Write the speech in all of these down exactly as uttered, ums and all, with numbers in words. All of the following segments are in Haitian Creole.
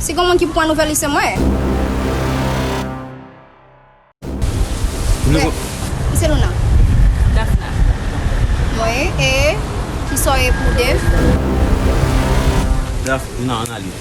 Si gen moun ki pran nouvèl li, se mwen. Bref, li se Luna. Dafna. Wi, e kisa w ye pou Dave? Daf, vin ann ale.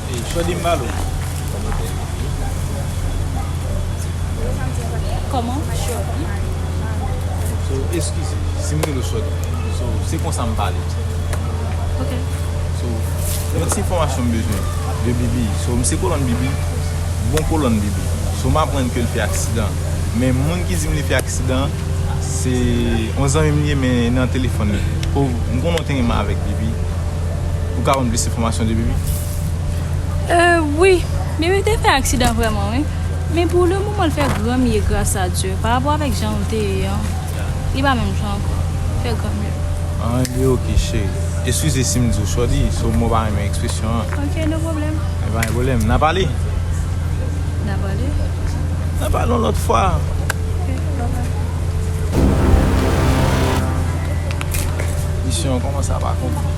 Ey, Shorty, m pale w. Kòman? So, eskize, si m rele w Shorty. So, se konsa m pale. Ok. So, yon ti enfòmasyon m bezwen de Bibi. So, m se kolòn Bibi. Bon kolòn Bibi. So, m aprann ke l fè aksidan. Men moun ki di m li fè aksidan, se yon zanmi m li ye, men nan telefòn li. Ou, m konnen w te renmen avèk Bibi. Ou ka ban m plis enfòmasyon de Bibi? Euh, wi. Bibi te fè aksidan vrèman, wi. Men pou le moman, l fè granm ye, gras a Dye. Pa rapò avèk jan l te ye an, li pa menm jan ankò. L fè granm ye. Ah, enben, ok, cheri. Eskize si m di w Shorty, so mwen pa renmen ekspresyon an. Ok, no pwoblèm. E pa gen pwoblèm. N a pale? N a pale. N a pale yon lòt fwa. Ok, no pwoblèm. Misyon an kòmanse ap akonpli.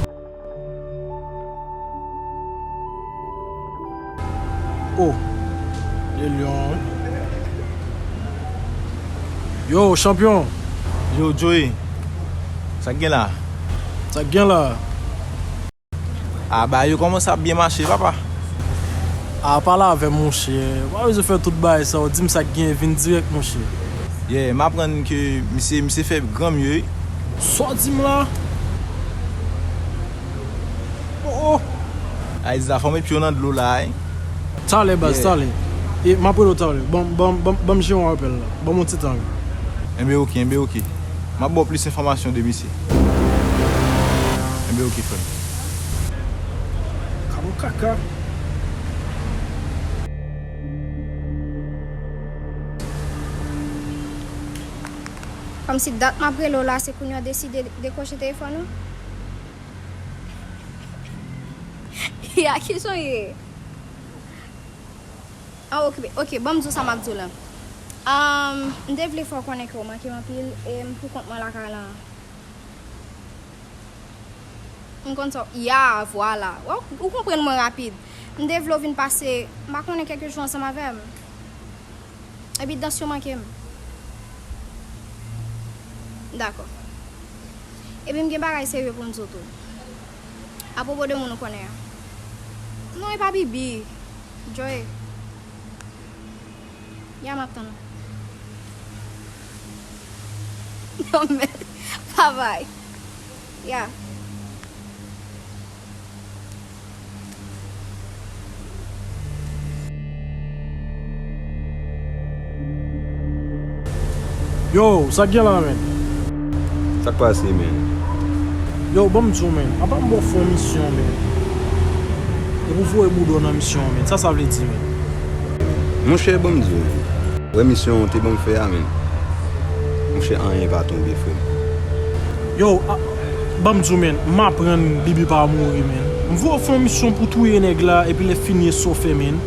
Oh, le Lyon, wi. Yo, chanpyon. Yo, Joey. Sa k gen la? Sa k gen la? Ah, bagay yo kòmanse ap byen mache, papa. Ah, pale avè m, monchè. Ou pa bezwen fè tout bagay sa, ou di m sa k gen, vin dirèk, monchè. Yeah, m aprann ke misye, misye fè granm ye, wi. Sa w di m la? Oh, oh. Ay, Zafò met pye w nan dlo la, wi. Talè, baz, talè. E, m ap rele w talè. Ban, ban, ban, ban m jere yon apèl la. Ban m yon ti tan. Enben, ok, enben, ok. M ap ba w plis enfòmasyon de misye. Enben, ok, frè m. Kamo kaka. Kòmsi dat m ap rele w la, se kounye a w deside dekwoche telefòn ou? Ya, kisa w ye? Ah, okipe. Ok, ban m di w sa m ap di w la. Ahn, m te vle fè w konnen ke w manke m anpil e m pou kont mwen lakay la. M konn sa w, ya, vwala. Ou, ou konprann mwen rapid. M te vle w vin pase, m pa konnen, kèk jou ansanm avè m. Epi dans yo manke m. Dakò. Epi m gen bagay serye pou m di w tou. Apwopo de moun ou konnen an. Non, e pa Bibi. Joey. Ya, m ap tann ou. Non, men, pa bay. Ya. Yo, sa k gen la, men? Sa k pase, men? Yo, ban m di w, men. Apa m ba w fè yon misyon, men? Epi w voye bouda w nan misyon an, men. Sa sa vle di, men? Monchè, ban m di w, men. Wè misyon w te ban m fè a, men. Monchè, anyen pa tonbe, frè m. Yo, a, ban m di w, men, m aprann Bibi pa mouri, men. M voye w fè yon misyon pou touye nèg la, epi lè fini e sa w fè, men.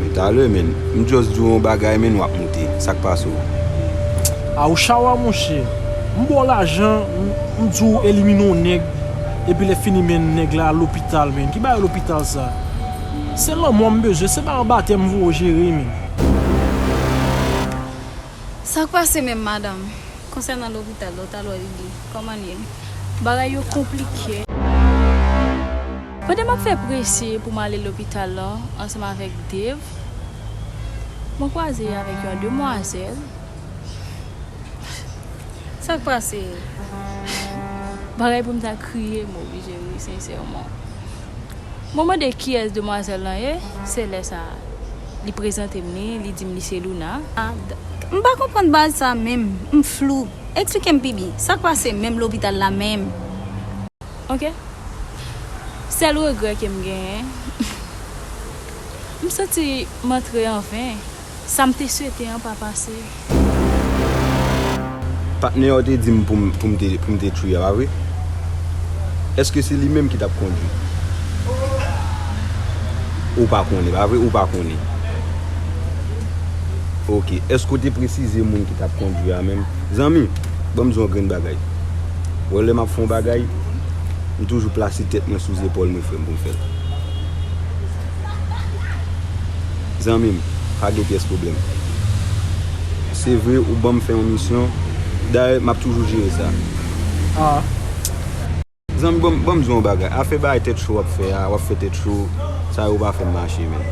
Men talè, men, m just di w yon bagay, men, w ap moute. Sa k pase w? A, ou chawa, monchè. M ba w lajan, m, m di w elimine yon nèg, epi lè fini, men, nèg la al lopital, men. Ki bagay lopital sa? Se lanmò m bezwen, se pa yon batèm m voye w jere, men. Sa k pase menm, madanm? Konsènan lopital la, w t al wè Lili, kòman l ye? Bagay yo konplike. Pandan m ap fè prese pou m ale lopital la ansanm avèk Dave, mwen kwaze avèk yon demwazèl. Sa k pase? Parèy pou m ta kriye, m oblije ri, sensèman. Mwen mande kiyès demwazèl lan ye, se lè sa a, li prezante m li, li di m li se Luna. Ah, d- m pa konprann baz sa menm, m flou. Eksplike m pi byen, sa k pase menm lopital la menm? Ok. Sèl regrè ke m genyen, m santi m antre an ven. Sa m te swete an pa pase. Patnè w te di m pou m pou m te pou m te tchwi a, pa vre? Èske se li menm ki t ap kondwi? Ou pa konnen, pa vre? Ou pa konnen. Ok. Èske w te presize moun ki t ap kondwi a menm? Zanmi, ban m di w yon grenn bagay. Wè lè m ap fè yon bagay, m toujou plase tèt mwen sou zepòl mwen, frè m, pou m fè l. Zanmi m, pa gen pyès pwoblèm. Se vre, ou ban m fè yon misyon. Dayè, m ap toujou jere sa. Ah. Zanmi, ban m ban m di w yon bagay. Afè bagay tèt cho w ap fè a, w ap fè tèt cho, sa yo pa fè m mache, menn.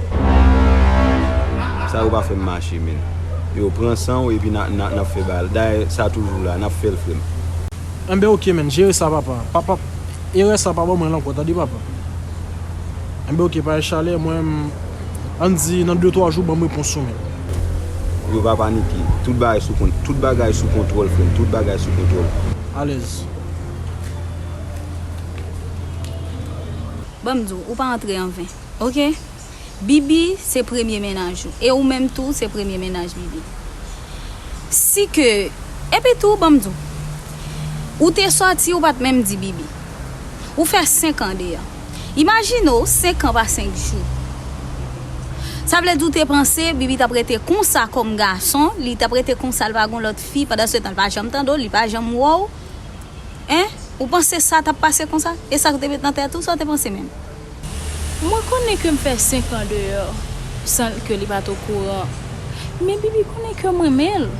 Sa yo pa fè m mache, menn. Yo, pran san w epi n a, n a, n ap fè bagay. Dayè, sa toujou la, n ap fè l, frè m. Enben, oke, menn, jere sa, papa. Papa, erè sa pa ban mwen l ankò, tande, papa. Enben, oke, pa chalè, mwen, ann di, nan de twa jou, ban m repons ou, menn. Yo pa panike. Tout bagay sou kont, tout bagay sou kontwòl, frè m. Tout bagay sou kontwòl. Alèz. Ban m di w, ou pa antre an ven, oke? Bibi se premye mennaj ou, e ou menm tou se premye mennaj Bibi. Si ke, epi tou, ban m di w, ou te sòti, ou pa t menm di Bibi. Ou fè senk an deyò. Imajine w, senk an pa senk jou. Sa vle di w te panse Bibi t ap rete konsa kòm gason, li t ap rete konsa, l pa gon lòt fi, pandan se tan l pa janm tande w, li pa janm wè w. Hein? Ou panse sa t ap pase konsa? E sa k te met nan tèt ou, sa w te panse menm? Mwen konnen ke m fè senk an deyò san ke li pa t okouran. Men Bibi konnen ke m renmen l.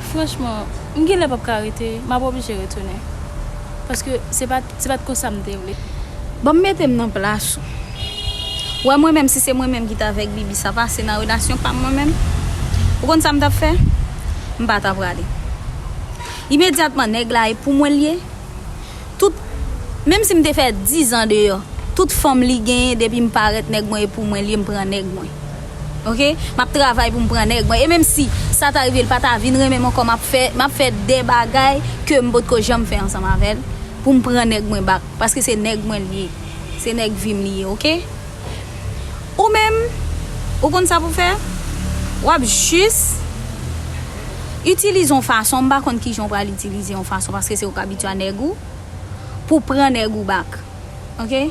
Franchman, m genlè p ap ka rete, m ap oblije retounen. Paske se pa t, se pa t konsa m te vle. Ban m mete m nan plas ou. W wè mwen menm, si se mwen menm ki t avèk Bibi, sa pase nan relasyon pa m mwen menm? Ou konn sa m t ap fè? M pa t ap prale. Imedyatman, nèg la e pou mwen l ye. Tout, menm si m te fè diz an deyò, tout fanm li genyen, depi m parèt, nèg mwen e pou mwen l ye, m pran nèg mwen. Oke? M ap travay pou m pran nèg mwen. E menm si sa ta rive, l pa ta vin renmen m ankò, m ap fè, m ap fè de bagay ke m potko janm fè ansanm avè l pou m pran nèg mwen back. Paske se nèg mwen l ye. Se nèg vi m li ye, oke? Ou menm, ou konn sa pou fè? W ap jis itilize yon fason, m pa konn kijan w pral itilize yon fason, paske se ou k abitye a nèg ou, pou pran nèg ou back. Oke?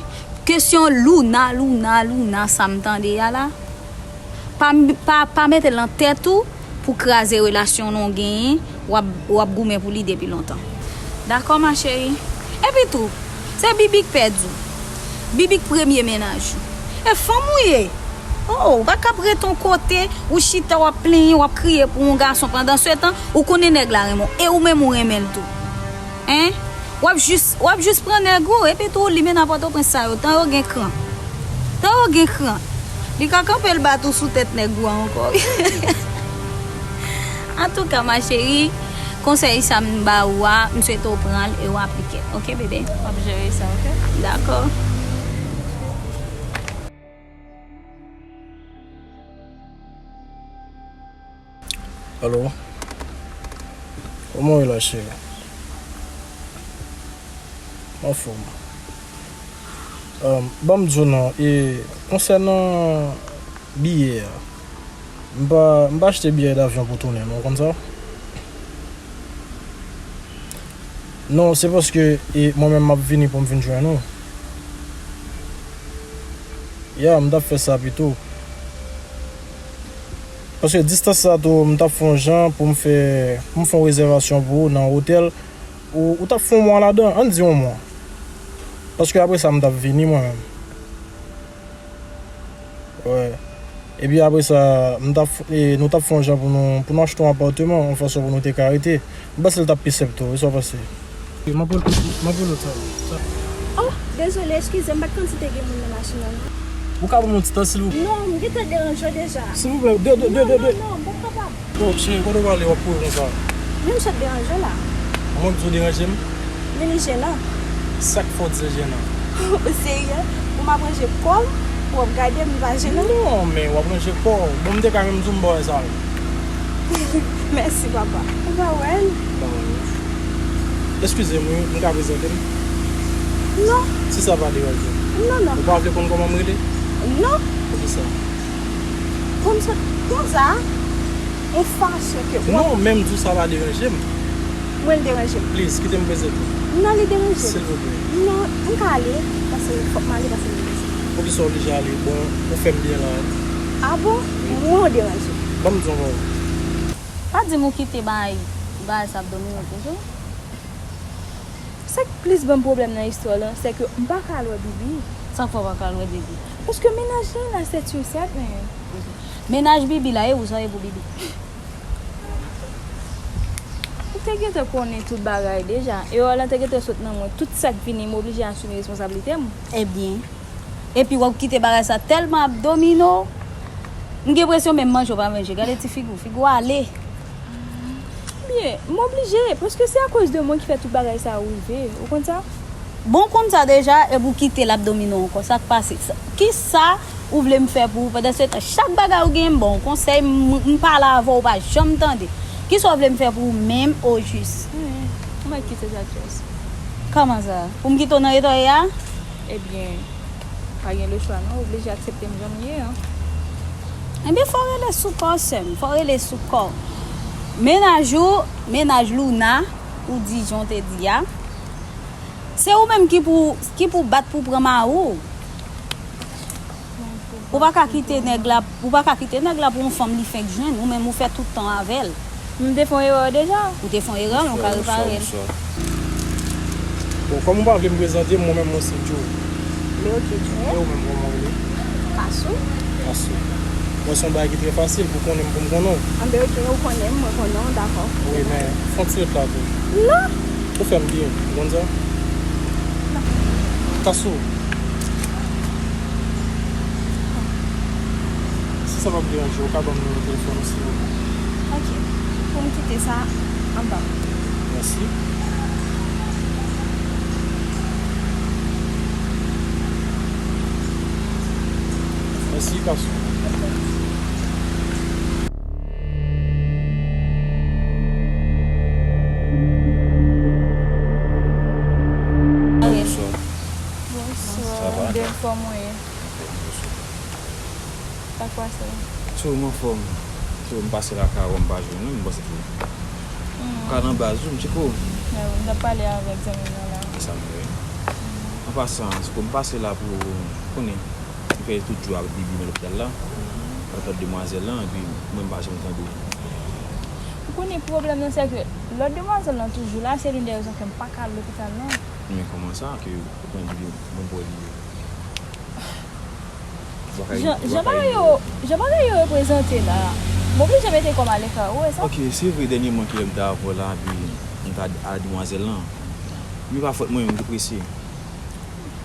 Kesyon Luna, Luna, Luna, sa m tande a la, pa, pa, pa mete l nan tèt ou pou kraze relasyon nou genyen, w ap, w ap goumen pou li depi lontan. Dakò, ma chérie? Epi tou, se Bibi k pèdi w. Bibi k premye mennaj ou. E fanm ou ye. Oh, ou pa ka ap ret yon kote, ou chita, w ap plenyen, w ap kriye pou yon gason. Pandan se tan, ou konnen nèg la renmen w. E ou menm ou renmen l tou. Hein? W ap jis, w ap jis pran nèg ou, epi tou, limena Pòtoprens sa yo, tan yo gen kran. Tan yo gen kran. Li ka kanpe l bat ou sou tèt nèg ou a ankò. Antouka, ma chérie, konsèy sa m ba ou a, m swete w pran l e w aplike l. Oke, bebe? M ap jere sa, oke? Dakò. Alo? Kòman w ye la, cheri? M anfòm. Ahn, ban m di w non, e, konsènan biyè a, m pa, m pa achte biyè davyon pou tounen non, w konn sa? Non, se paske, e, mwen menm m ap vini pou m vin jwenn ou. Ya, m t ap fè sa pito. Paske distans sa tou, m t ap fè yon jan pou m fè, pou m fè yon rezèvasyon pou ou nan yon otèl. Ou, ou t ap fè yon mwa ladan, ann di yon mwa. Paske apre sa, m t ap vini mwen menm. Wè. Epi apre sa, m t ap, e, nou t ap fè yon jan pou nou, pou nou achte yon apatman, yon fason pou nou te ka rete. M panse l t ap pi senp tou, wi, sa w panse? M ap rele, m ap rele w talè. Oh, dezole, eskize m, m pa t konn si te gen moun nan machin nan, non. Ou ka ban m yon ti tan, silvouplè? Non, m gentan deranje w deja. Silvouplè, de, de, de, de, de. Non, non, m p ap kapab. Oh, cheri, kote w prale w ap kouri konsa? Men m sot deranje w la. Mwen k di w deranje m? Vini jenan. Sa k fè w di l jenan? Ou serye? Pou m ap ranje kò m, pou w ap gade m, m pa jenan? Non, men w ap ranje kò w. Bon, m te ka menm di w m pa wè sa, wi. Mèsi, papa. Ou pa wè l? Bon, eskize m, wi, m ka prezante m? Non. Si sa pa deranje w. Non, non. Ou pa vle konn kòman m rele? Non. Poukisa? Konn sa, konn sa, yon fason ke w ap... Non, men m di w sa pa deranje m. Mwen l deranje m. Please, kite m prezante w. Non, li deranje m. Silvouplè. Non, m ka ale, paske fòk m ale, paske m gen rezon. Poukisa w oblije ale? Bon, ou fè m byen la, wi. A bon? Wi. Mwen w deranje. Ban m di w yon pawòl. Pa di m ou kite bay, bay sa ap domine w toujou. Sa k plis ban m pwoblèm nan istwa lan, se ke m pa ka al wè Bibi. Sa k fè w pa ka al wè Bibi? Paske mennaj li la, sèt sou sèt, men. Mennaj Bibi la, e ou sa ye pou Bibi? Ou te gentan konnen tout bagay deja. Erè lan te gentan sot nan mwen. Tout sa k vini, m oblije asime responsablite m. Ebyen. Epi w ap kite bagay sa tèlman ap domine w. M gen enpresyon menm manje w pa manje. Gade ti figi w, figi w ale. Byen, m oblije, paske se akoz de mwen ki fè tout bagay sa yo rive. Ou konn sa? Bon, w konn sa deja, epi w kite l ap domine w ankò. Sa k pase? Sa, kisa ou vle m fè pou ou? Pandan se tan, chak bagay ou genyen, m ba w konsèy, m, m pale avè w, ou pa janm tande. Kisa w vle m fè pou ou menm, ojis? Hmm, m mèt kite sa, Jess. Kòman sa? Pou m kite w nan eta w ye a? Ebyen, pa gen lechwa non, ou oblije aksepte m jan m ye an. Ebyen, fò w rele sou kò w, sè m, fò w rele sou kò w. Mennaj ou, mennaj Luna, ou di jan w te di a, se ou menm ki pou, ki pou bat pou pran mari w. Ou pa ka kite nèg la, ou pa ka kite nèg la pou yon fanm li fenk jwenn, ou menm ou fè tout tan avè l. M te fè yon erè deja. Ou te fè yon erè, men w ka repare l. Bon, kòm ou pa vle m prezante m, mwen menm mwen se Joe. Mwen oke, Joe. E ou menm, kòman w rele? Kasou. Kasou. Bon, se yon bagay ki trè fasil pou konnen m, pou m konnen w. Anben oke, ou konnen m, mwen konnen w, dakò. Wi, men fè yon ti ret la tou. Non. Ou fè m byen, ou konn sa? Kasou. Si sa p ap deranje w, ou ka ban m nimewo telefòn ou, silvouplè? Oke. Pou m kite sa anba. Mèsi. Mèsi, Kasou. Bonswa. Bonswa. Sa va? M byen, anfòm ou ye? Sa k pase? Tchou, m anfòm. Tchou, m pase lakay ou, m pa jwenn ou, m panse ke ou ka nan baz ou, m tcheke w. Mwen, m t ap pale avèk zanmi m nan la. E sa m vle. An pasan, tchou, m pase la pou, konnen, m fè tout jou ak Bibi nan lopital la. Antant demwazèl lan, epi mwen m pa janm tande. Ou konnen pwoblèm nan, se ke lòt demwazèl lan toujou la, se youn dè rezon ke m pa ka al lopital lan. Men kòman sa, ke ou konnen depi bon bò li ye? Jan, jan bagay yo, jan bagay yo reprezante la, m oblije mete kò m aleka, ou wè sa? Ok, se vre, dènyèman ke lè m te avè w la, epi m t al demwazèl lan. Men pa fòt mwen, m te prese.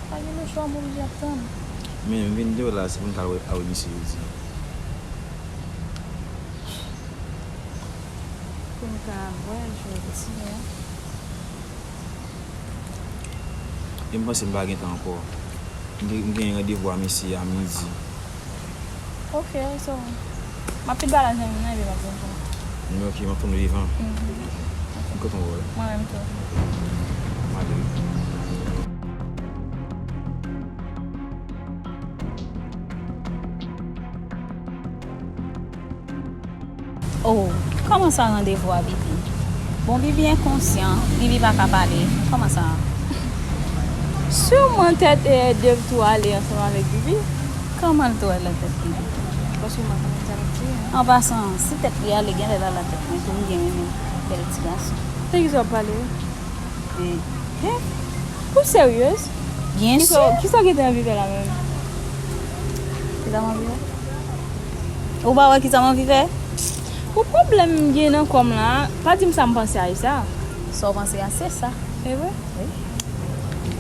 Pa gen lechwa, m oblije ap tann. Men m vin di w la, se pou m t al wè, al wè misye jodi. Pou m ka wè l jodi a. E m panse m pa gen tan ankò. M gen, m gen randevou a misye a midi. Ok, so, m ap pit bal a zanmi m nan epi m ap vin pran. Men ok, m ap tann ou devan. Mhm. M kontan wè w. Mwen menm tou. M ale. Oh, kòman sa randevou a Bibi? Bon, Bibi enkonsyan, Bibi pa ka pale. Kòman sa? Siman tèt, eh, Dave tou ale ansanm avèk Bibi. Kòman l tou ale tèt Bibi? Paske m pa konnen sa l ap di, en. An pasan, si tèt li ale, genlè l al tèt mwen tou, m byen renmen bèl ti gason. Se ki sa w ap pale? Eh, eh, ou seryez? Byen si. Kisa, kisa w gentan anvi fè la menm? Kisa m anvi fè? Ou pa wè kisa m anvi fè? Pou pwoblèm m gen nan kò m la, pa di m sa m panse a, e sa. Sa w panse a, se sa. E vre? Wi.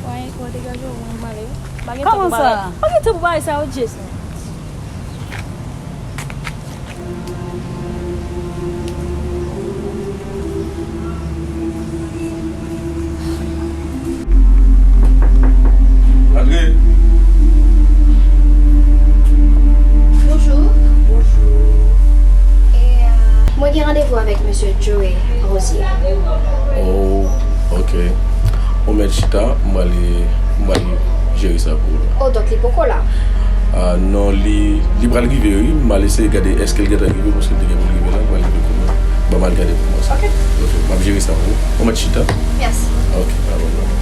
Wè, wè, degaje w, mwen m ale. Pa gen tan pou bagay, pa gen tan pou bagay sa yo, Jess. Randevou avèk mesye Joey Rosier. Oh, ok. Ou mèt chita, m prale, m prale jere sa pou ou la. Oh, donk li poko la? Ah, non, li, li pral rive, wi. M al eseye gade èske l gentan rive, paske l te gen pou l rive la, m pral rive kounye a. Ban m al gade pou mwen sa. Ok. Ok, m ap jere sa pou ou. Ou mèt chita. Mèsi. Ok, pa pwoblèm.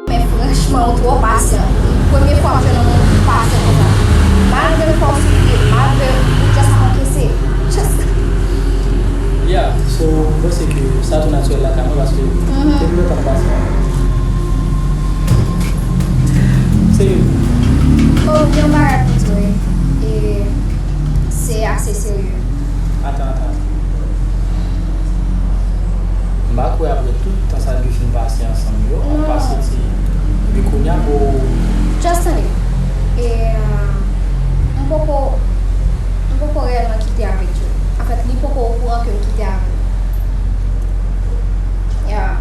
Men franchman, ou twò pasyan. Premye fwa m jwenn yon moun ki pasyan konsa. Malgre l fè w soufri, malgre ou just ap ankese. Just. Yeah, so, m panse ke sa tou natirèl lakay mwen paske depi lontan m pasyan. Serye. Oh, gen yon bagay pou di w, e se ase serye. Atan, atan. M pa kwè apre tout tan sa nou te fin pase ansanm yo, ap pase ti. Epi kounye a pou. Just tande. E, euh, m poko, m poko reyèlman kite avèk Joe. Anfèt, li poko okouran ke m kite avè l. Yeah.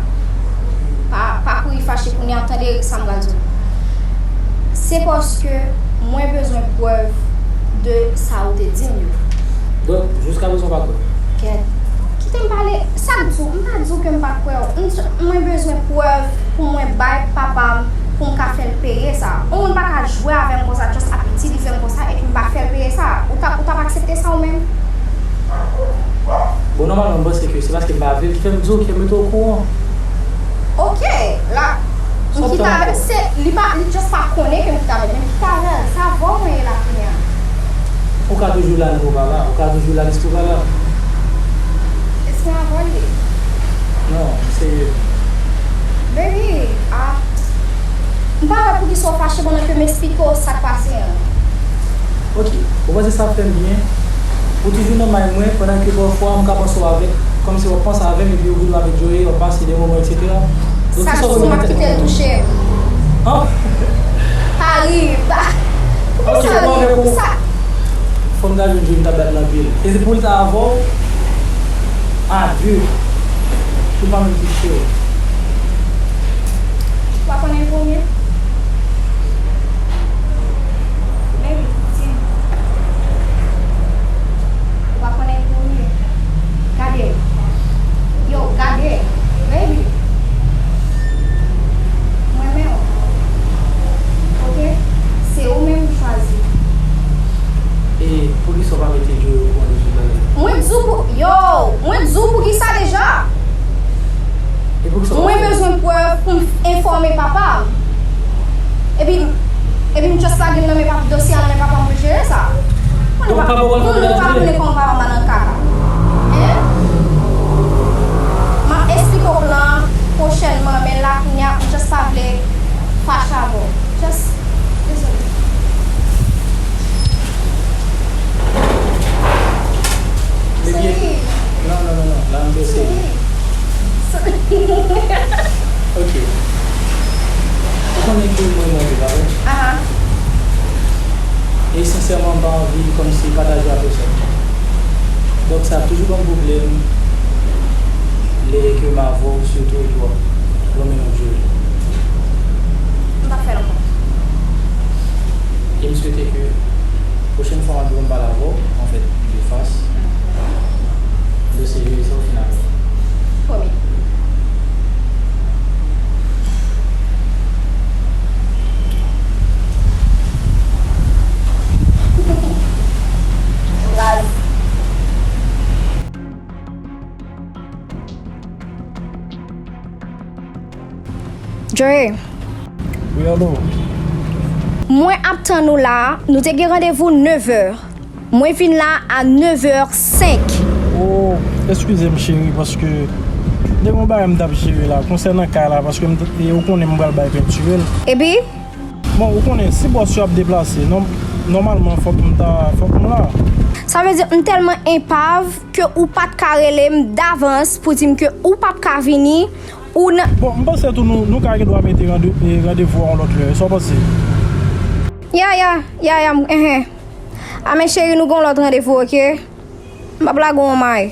Pa, pa kouri fache kounye a, tande sa m pral di w. Se paske mwen bezwen prèv de sa ou te di m yo. Donk, jiskaprezan w pa kwè? Kèt. Kite m pale. Sa m di w, m pa di w ke m pa kwè w. M t-, mwen bezwen prèv pou mwen bay papa m, pou m ka fè l peye sa. Yon moun pa ka jwe avè m konsa, just ap itilize m konsa, epi m pa fè l peye sa. Ou t ap, ou t ap aksepte sa ou menm? Bon, nòmalman, m panse ke se paske m pa vle l ki fè m di w ke m te okouran. Ok, la, m kite avè l, se, li pa, li just pa konnen ke m kite avè l, men m kite avè l, sa avè w mwen ye la kounye a. Ou ka toujou la, men ou pa la, ou ka toujou la, lespri w pa la. Lespri avè w li ye. Non, m serye. Baby, ah, m pa wè poukisa w fache pandan ke m esplike w sa k pase an. Ok, ou panse sa ap fè m byen? Ou toujou nan may mwen, pandan ke pafwa m ka panse w avèk, kòmsi w ap panse avè m, epi ou vin avèk Joey, w ap pase de moman, etsetera. Donk, sa kisa w sou m ap kite l touche m. An? Pa ri, pa. Poukisa w ri? Poukisa? Fò m ta jwenn Joey, m ta bat l anpil. E se pou l ta avè w, a de. Ou pa menm touche w. Ou pa konnen l pou ou menm? Baby, di m. Ou pa konnen l pou ou menm? Gade. Yo, gade. Baby. Mwen menm. Ok? Se ou menm m chwazi. E poukisa w pa mete Joey okouran de tout bagay? Mwen di w pou, yo, mwen di w poukisa deja. E poukisa w pa fè l? Mwen bezwen prèv pou m enfòme papa m. Epi, epi m just lage l nan men papa, dosye a nan men papa m pou l jere sa. Donk, papa w pral fè w pèdi dosye? Moun pa konnen kòman papa m pa nan kaka. Hein? M ap esplike w plan an pwochènman, men la kounye a, m just pa vle fache avè w. Just, dezole. Baby, non, non, non, non, la m te eseye. Ok. Ou konnen ke mwen renmen w, pa vre? Aha. E sensèman, m pa anvi kòmsi pataje a pèsòn. Donk, sa ap toujou ban m pwoblèm lè ke m avè w, sitou epi w ap lonmen non Joey. M p ap fè l ankò. E m swete ke pwochèn fwa m ap vin pale avè w, anfèt, de fas, dosye Joey sa w fin avè l. Pwomi. Raz. Joey. Wi, alo. Mwen ap tann ou la a. Nou te gen randevou nevè. Mwen vin la a nevè senk. Oh, eskize m, cheri, paske te gen yon bagay m t ap jere la, konsènan kay la, paske m t, e ou konnen m pral bay pentire l. Epi? Bon, ou konnen, si bòs yo ap deplase, nò-, nòmalman, fòk m ta, fòk m la. Sa vle di, m tèlman enpav ke ou pa t ka rele m davans pou di m ke ou p ap ka vini, ou nan... Bon, m panse tou nou, nou ka gen dwa mete rande-, e, randevou a yon lòt lè. Sa w panse? Ya, ya, ya, ya, m, enhen. A, men cheri, nou gen yon lòt randevou, oke? M p ap lage w anmay.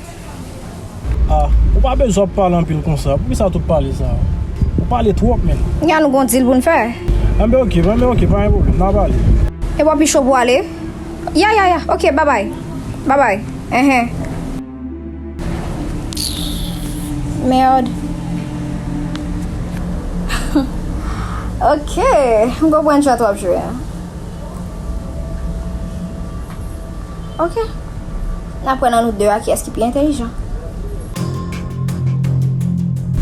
Ah, ou pa bezwen ap pale anpil konsa. Poukisa tout pale sa? Ou pale twòp, menn. Ya, nou gon deal pou n fè. Enben, oke, enben, oke, pa gen pwoblèm. N a pale. E w ap pi cho pou ale? Ya, ya, ya. Oke, babay. Babay. Enhen. Merde. Oke, m konprann jan w ap jwe a. Oke. N ap wè nan nou de a kiyès ki pi entèlijan.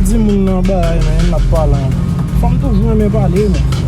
Di moun nan bagay, men, n ap pale anpil. Fanm toujou renmen pale, men.